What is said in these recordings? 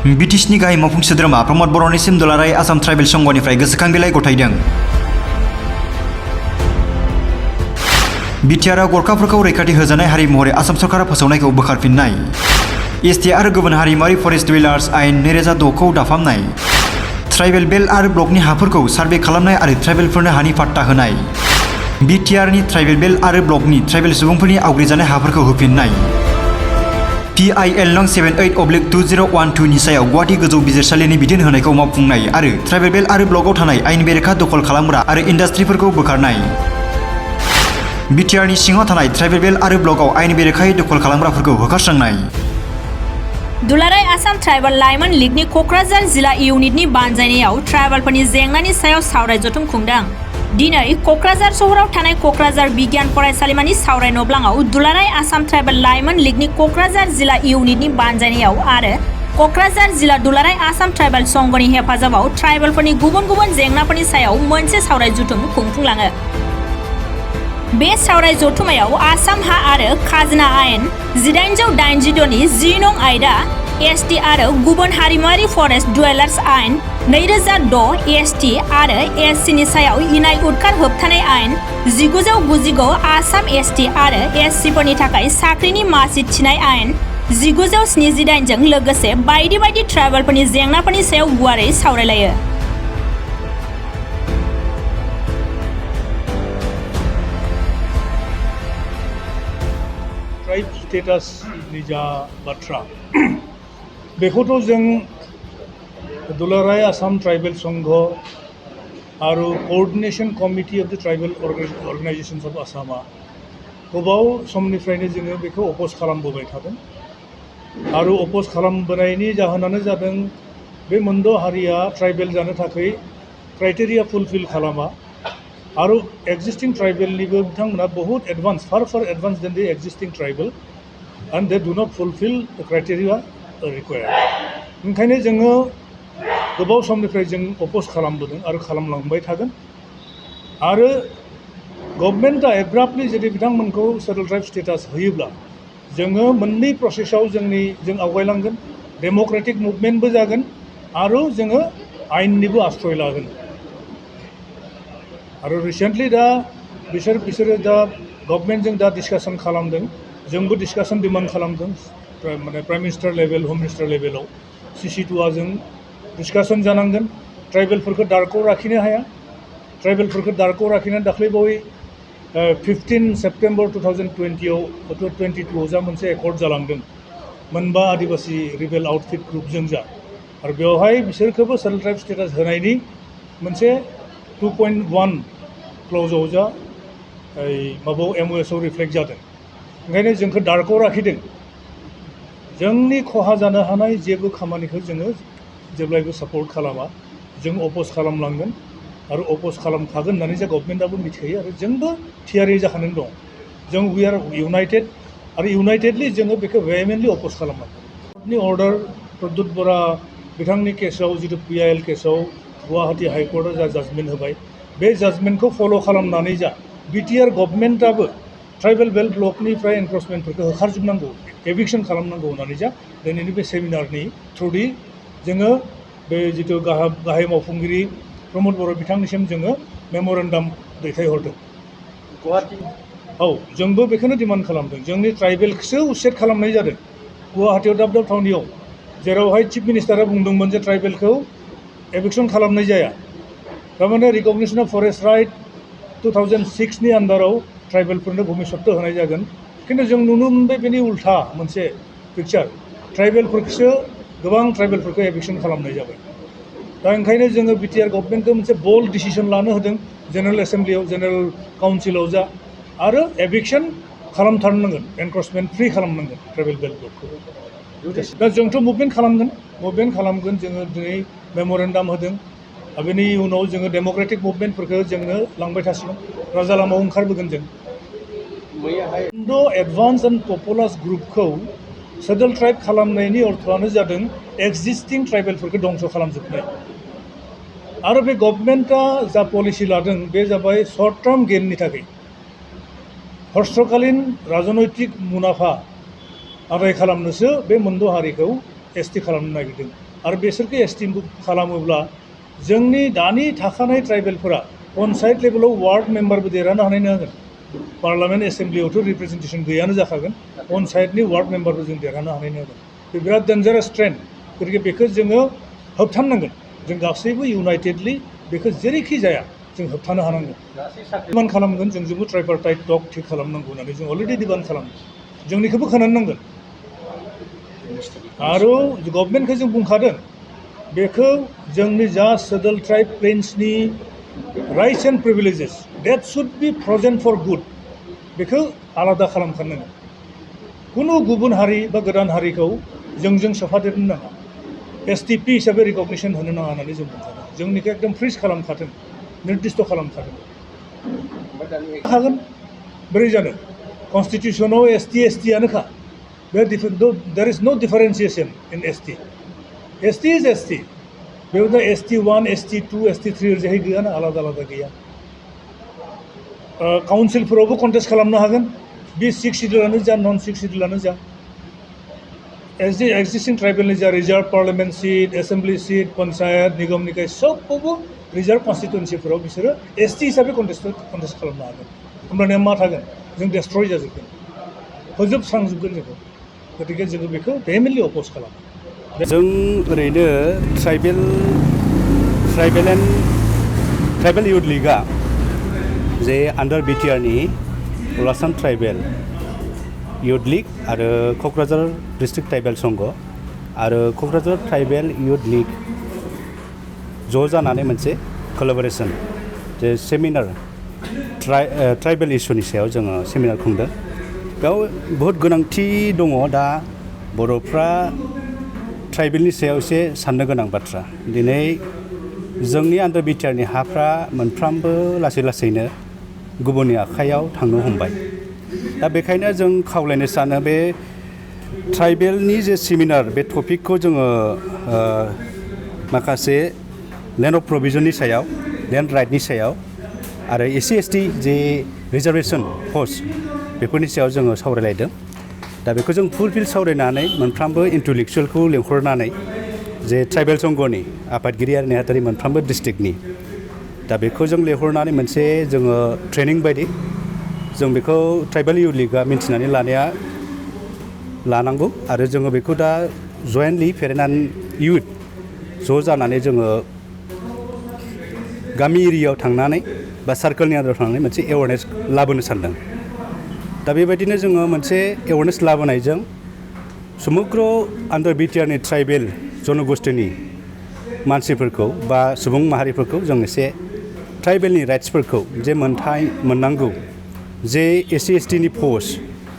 बिटिसिनि गाहाय मावफुं सोद्रोमा प्रमद बर'निसिम दुलाराय आसाम ट्राइबेल संघनिफ्राय गोसोखां बिलाइ गथायदों। बिटिआरआव गरखाफोरखौ रैखाथि होजानाय हारि महरै आसाम सरकारा फोसावनायखौ बोखारफिननाय। एसटि आरो गुबुन हारिमुआरि फरेस्ट डिवेलार्स आयेन 2006 खौ दाफामनाय। ट्राइबेल बेल्ट आरो ब्लकनि हाफोरखौ सार्भे खालामनाय आरो ट्राइबेलफोरनो हानि पाट्टा होनाय। बिटिआरनि ट्राइबेल बेल्ट आरो ब्लकनि ट्राइबेल सुबुंफोरनि आवग्रिजानाय हाफोरखौ होफिननाय। PIL नं 78/2012 नि सायाव गुवाहाटी गोजौ बिजिरसालिनि बिथोन होनायखौ मावफुंनाय आरो ट्राइबेल बेल्ट आरो ब्लकआव थानाय आयेन बेरेखा दखल खालामग्रा आरो इन्डास्ट्रिफोरखौ बोखारनाय। बिटिआरनि सिङाव थानाय ट्राइबेल बेल्ट आरो ब्लकआव आयेन बेरेखायै दखल खालामग्राफोरखौ होखारस्रांनाय। दुलाराय आसाम ट्राइबेल लाइमोन लीगनि क'क्राझार जिल्ला इउनिटनि बानजायनायाव ट्राइबेलफोरनि जेंनानि सायाव सावराय जथुम खुंदों। दिनै क'क्राझार सहराव थानाय क'क्राझार बिगियान फरायसालिमानि सावराय नब्लाङाव दुलाराय आसाम ट्राइबेल लाइमोन लीगनि क'क्राझार जिल्ला इउनिटनि बानजायनायाव आरो क'क्राझार जिल्ला दुलाराय आसाम ट्राइबेल संघनि हेफाजाबाव ट्राइबेलफोरनि गुबुन गुबुन जेंनाफोरनि सायाव मोनसे सावराय जथुम खुंफुंलाङो। बे सावराय जथुमायाव आसाम हा आरो खाजोना आयेन 1882 नि 10 नं आयदा एसटि आरो गुबुन हारिमुआरि फरेस्ट डिवेलार्स आयेन 2006 एसटि आरो एससिनि सायाव इनाय उदखार होबथानाय आयेन 1999 आसाम एसटि आरो एससिफोरनि थाखाय साख्रिनि मासि थिनाय आयेन 1978 जों लोगोसे बायदि बायदि ट्राइबेलफोरनि जेंनाफोरनि सायाव गुवारै सावरायलायो। ट्राइब स्टेटास नि जा बाथ्रा बेखौथ' जों दुलाराय आसाम ट्राइबेल संघ आरो कोअर्डिनेशन कमिटि अफ द ट्राइबेल अर्गेनाइजेशंस अफ आसामा गोबाव समनिफ्रायनो जोङो बेखौ अपोज खालामबोबाय थादों आरो अपोज खालामबोनायनि जाहोनानो जादों बे मोनद' हारिया ट्राइबेल जानो थाखाय क्राइटेरिया फुलफिल खालामा आरो एक्जिस्टिं ट्राइबेलनिबो बिथांमोना बहुत एडभान्स फार एडभान्स देन द एक्जिस्टिं tribal and they do not fulfil the criteria required. ओंखायनो जोङो गोबाव समनिफ्राय जों अपोज खालामबोदों आरो खालामलांबाय थागोन आरो गभर्नमेन्टआ एब्राप्टलि जुदि बिथांमोनखौ सेटल ट्राइब स्टेटास होयोब्ला जोङो मोननै प्रसेसआव जों आवगायलांगोन। डेम'क्रेटिक मुभमेन्टबो जागोन आरो जोङो आयेननिबो आश्रय लागोन। आरो रिसेन्टलि दा बिसोरो दा गभर्नमेन्टजों दा डिसकासन खालामदों, जोंबो डिसकासन डिमान्ड खालामदों माने प्राइम मिनिस्टार लेभेल होम मिनिस्टार लेभेलाव CC2आ जों डिसकासन जानांगोन। ट्राइबेलफोरखौ दारकआव लाखिनो हाया। ट्राइबेलफोरखौ दारकआव लाखिनानै दाख्लैबावै 15 सेप्टेम्बर 2022 जा मोनसे एकर्ड जालांदों मोनबा आदिबासी रिबेल आउटफिट ग्रुपजों जा आरो बेवहाय बिसोरखौबो सेटल ट्राइब स्टेटास होनायनि मोनसे 2.1 क्ल'जआव जा माबायाव MOSआव रिफ्लेक्ट जादों। ओंखायनो जोंखौ दारकआव लाखिदों। जोंनि खहा जानो हानाय जेबो खामानिखौ जोङो जेब्लायबो सापर्ट खालामा। जों अपोज खालामलांगोन आरो अपोज खालामखागोन होननानै जा गभर्नमेन्टआबो मिथिखायो आरो जोंबो थियारि जाखानानै दं। जों वी आर इउनाइटेड आरो इउनाइटेडलि जोङो बेखौ वेहेमेन्टलि अपोज खालामलांगोन। कोर्टनि अर्डार प्रद्युत बरा बिथांनि केसाव जितु PIL केसाव गुवाहाटी हाइकर्टआ जा जाजमेन्ट होबाय बे जाजमेन्टखौ फल' खालामनानै जा बिटिआर गभर्नमेन्टआबो ट्राइबेल बेल्ट ब्लकनिफ्राय एनक्रचमेन्टफोरखौ होखारजोबनांगौ, एभिक्सन खालामनांगौ होननानै जा दिनैनि बे सेमिनारनि थ्रुयै जोङो बे जितु गाहाय मावफुंगिरि प्रमद बर' बिथांनिसिम जोङो मेम'रेन्डाम दैथायहरदों। गुवाहाटी जोंबो बेखौनो डिमान्ड खालामदों। जोंनि ट्राइबेलखौसो उसेट खालामनाय जादों गुवाहाटीयाव दाब दाब थावनियाव, जेरावहाय चिफ मिनिस्टारा बुंदोंमोन जे ट्राइबेलखौ एभिक्सन खालामनाय जाया। थारमाने रिकगनिशन अफ फरेस्ट राइट 2006 नि आन्डाराव ट्राइबेलफोरनो भूमि सत्ता होनाय जागोन। खिन्थु जों नुनो मोनबाय बेनि उल्था मोनसे पिक्चार, ट्राइबेलफोरखौसो गोबां ट्राइबेलफोरखौ एभिक्सन खालामनाय जाबाय। दा ओंखायनो जोङो बिटिआर गभर्नमेन्टखौ मोनसे बोल्ड डिसिसन लानो होदों जेनेरेल एसेम्ब्लियाव, जेनेरेल काउन्सिलाव जा आरो एभिक्सन खालामथारनांगोन, एनक्रचमेन्ट फ्रि खालामनांगोन ट्राइबेल बेल्ट ब्लकखौ। दा जोंथ' मुभमेन्ट खालामगोन जोङो दिनै मेम'रेन्डाम होदों। बेनि उनाव जोङो डेम'क्रेटिक मुभमेन्टफोरखौ जोङो लांबाय थासिगोन, राजा लामायाव ओंखारबोगोन जों। एडभान्स एन्ड पपुलास ग्रुपखौ सेटल ट्राइब खालामनायनि अर्थआनो जादों एक्जिस्टिं ट्राइबेलफोरखौ दंस' खालामजोबनाय। आरो बे गभर्नमेन्टआ जा पलिसि लादों बे जाबाय सर्ट टार्म गेननि थाखाय, हर्सकालीन राजनैतिक मुलाम्फा आदाय खालामनोसो बे मोनद' हारिखौ ST खालामनो नागिरदों। आरो बेसोरखौ एसटि खालामोब्ला जोंनि दानि थाखानाय ट्राइबेलफोरा पन्सायत लेभेलाव वार्ड मेम्बारबो देरहानो हानाय नङागोन पार्लामेन्ट एसेम्ब्लियावथ' रिप्रेजेन्टेसन गैयानो जाखागोन पन्सायतनि वार्ड मेम्बारबो जों देरहानो हानाय नङागोन बे बिराद डेन्जारास ट्रेन्ड गतिके बेखौ जोङो होबथानांगोन जों गासैबो इउनाइटेडलि बेखौ जेरैखि जाया जों होबथानो हानांगोन डिमान्ड खालामगोन जोंबो ट्राइपारटाइट टक थिग खालामनांगौ होननानै जों अलरेडि डिमान्ड खालामदों जोंनिखौबो खोनानो नांगोन आरो गभर्नमेन्टखौ जों बुंखादों बेखौ जोंनि जा सेडुल ट्राइब प्लेन्सनि rights and privileges that should be frozen for good बेखौ आलादा खालामखानांगोन कुनु गुबुन हारि बा गोदान हारिखौ जोंजों सोफादेरनो नाङा एसटिपि हिसाबै रिकगनिसन होनो नाङा होननानै जों बुंखादों जोंनिखौ एकदम फ्रिज खालामखादों निर्दिष्ट खालामखादों हागोन बोरै जानो कन्स्टिटिउसनाव एसटियानोखा देर इज नो डिफारेन्सिएसन इन एसटि इज एसटि बेयाव ST1 ST2 ST3 ओरैहाय गैयाना आलादा आलादा गैया काउन्सिलफोरावबो कन्टेस्ट खालामनो हागोन बे 6 सिडुलानो जा नन 6 सिडुलानो जा एक्जिस्टिं ट्राइबेलनि जा reserve parliament seat assembly seat panchayat निगम निकाय सबखौबो रिजार्भ कन्स्टिटुवेन्सिफोराव बिसोरो एसटि हिसाबै कन्टेस्ट खालामनो हागोन होमब्लानिया मा थागोन जों डेस्ट्रय जाजोबगोन फोजोबस्रांजोबगोन जोंखौ गतिके जोङो बेखौ भेहेमेन्टलि अपोज खालामो जों ओरैनो ट्राइबेल इउथ लिगआ जे आन्डार बिटिआरनि आसाम ट्राइबेल इउथ लिग आरो क'क्राझार डिस्ट्रिक्ट ट्राइबेल संघ आरो क'क्राझार ट्राइबेल इउथ लिग ज' जानानै मोनसे कलाबरेसन जे सेमिनार ट्राइबेल इस्युनि सायाव जोङो सेमिनार खुंदों बेयाव बहुद गोनांथि दङ दा बर'फ्रा ट्राइबेलनि सायाव एसे साननो गोनां बाथ्रा दिनै जोंनि आन्डार बिटिआरनि हाफ्रा मोनफ्रामबो लासै लासैनो गुबुननि आखायाव थांनो हमबाय दा बेखायनो जों खावलायनो सानो बे ट्राइबेलनि जे सेमिनार बे टपिकखौ जोङो माखासे लेन्ड अफ प्रभिजननि सायाव लेन्ड राइटनि सायाव आरो SC/ST जे रिजार्भेसन पस्ट बेफोरनि सायाव जोङो सावरायलायदों दा बेखौ जों फुलफिल सावरायनानै मोनफ्रामबो इन्टेलेक्सुवेलखौ लेंहरनानै जे ट्राइबेल संघनि आफादगिरि आरो नेहाथारि मोनफ्रामबो डिस्ट्रिक्टनि दा बेखौ जों लेंहरनानै मोनसे जोङो ट्रेनिं बायदि जों बेखौ ट्राइबेल इउथ लिगआ मिन्थिनानै लानांगौ आरो जोङो बेखौ दा जयेन्टलि पेरेन्ट इउथ ज' जानानै जोङो गामि एरियायाव थांनानै बा सार्कोलनि आन्दाराव थांनानै मोनसे एवारनेस लाबोनो सानदों दा बेबायदिनो जोङो मोनसे एवारनेस लाबोनायजों समग्र आन्डार बिटिआरनि ट्राइबेल जनगोष्ठीनि मानसिफोरखौ बा सुबुं माहारिफोरखौ जों एसे ट्राइबेलनि राइट्सफोरखौ जे मोननांगौ जे SC/STनि पस्ट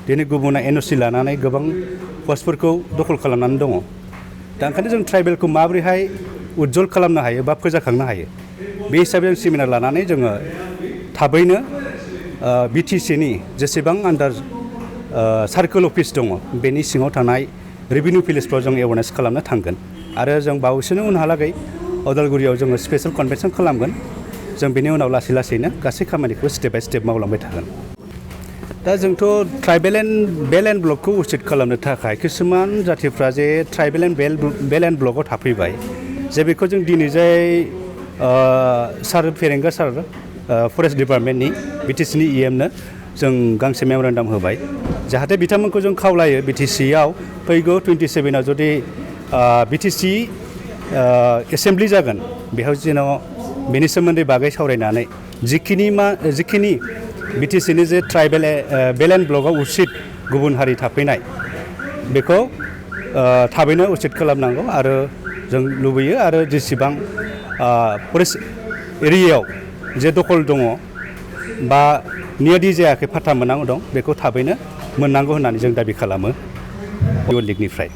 दिनै गुबुना NOC लानानै गोबां पस्टफोरखौ दखल खालामनानै दङ दा ओंखायनो जों ट्राइबेलखौ माबोरैहाय उज्जवल खालामनो हायो बा फोजाखांनो हायो बे हिसाबै जों सेमिनार लानानै जोङो थाबैनो BTCनि जेसेबां आन्डार सार्कोल अफिस दङ बेनि सिङाव थानाय रेभिनिउ भिलेजफ्राव जों एवारनेस खालामनो थांगोन आरो जों बावैसोनो उनहालागै अदालगुरियाव जोङो स्पेशेल कनभेनसन खालामगोन जों बेनि उनाव लासै लासैनो गासै खामानिखौ स्टेप बाय स्टेप मावलांबाय थागोन दा जोंथ' ट्राइबेल एन्ड बेल एन्ड ब्लकखौ उचित खालामनो थाखाय किसुमान जाथिफ्रा जे ट्राइबेल एन्ड बेल एन्ड ब्लकआव थाफैबाय जे बेखौ जों दिनै जाय सार फेरेंगा सार फरेस्ट डिपार्टमेन्टनि BTCनि EMनो जों गांसे मेमरेन्डाम होबाय जाहाथे बिथांमोनखौ जों खावलायो BTCआव फैगौ 27आव जुदि BTC एसेम्ब्लि जागोन बेयाव जेन' बेनि सोमोन्दै बागै सावरायनानै जिखिनि BTCनि जे ट्राइबेल बेल एन्ड ब्लकआव उचित गुबुन हारि थाफैनाय बेखौ थाबैनो उचित खालामनांगौ आरो जों लुबैयो आरो जेसेबां फरेस्ट एरियायाव जे दखल दङ बा नियादि जायाखै फाथा मोननांगौ दं बेखौ थाबैनो मोननांगौ होननानै जों दाबि खालामो इउथ लिगनिफ्राय